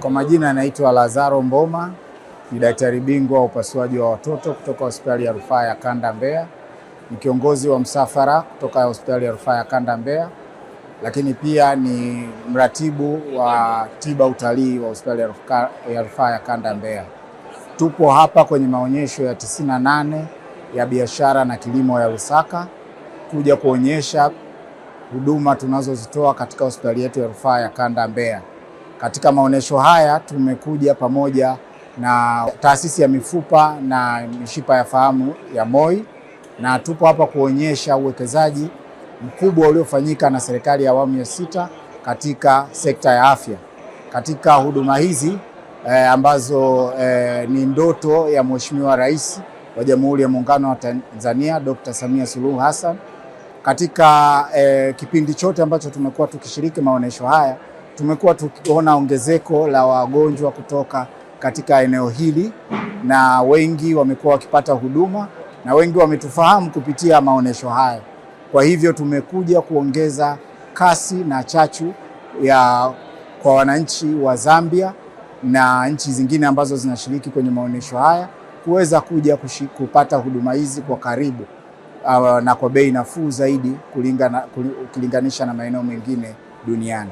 Kwa majina anaitwa Lazaro Mboma, ni daktari bingwa wa upasuaji wa watoto kutoka hospitali ya rufaa ya Kanda Mbeya, ni kiongozi wa msafara kutoka hospitali ya rufaa ya Kanda Mbeya, lakini pia ni mratibu wa tiba utalii wa hospitali ya rufaa ya Kanda Mbeya. Tupo hapa kwenye maonyesho ya 98 ya biashara na kilimo ya Lusaka kuja kuonyesha huduma tunazozitoa katika hospitali yetu ya rufaa ya Kanda Mbeya. Katika maonyesho haya tumekuja pamoja na taasisi ya mifupa na mishipa ya fahamu ya MOI, na tupo hapa kuonyesha uwekezaji mkubwa uliofanyika na serikali ya awamu ya sita katika sekta ya afya. Katika huduma hizi ambazo ni ndoto ya Mheshimiwa Rais wa Jamhuri ya Muungano wa Tanzania Dr. Samia Suluhu Hassan. Katika kipindi chote ambacho tumekuwa tukishiriki maonyesho haya, tumekuwa tukiona ongezeko la wagonjwa kutoka katika eneo hili, na wengi wamekuwa wakipata huduma na wengi wametufahamu kupitia maonyesho haya. Kwa hivyo tumekuja kuongeza kasi na chachu ya kwa wananchi wa Zambia na nchi zingine ambazo zinashiriki kwenye maonyesho haya kuweza kuja kupata huduma hizi kwa karibu na kwa bei nafuu zaidi ukilinganisha na maeneo mengine duniani.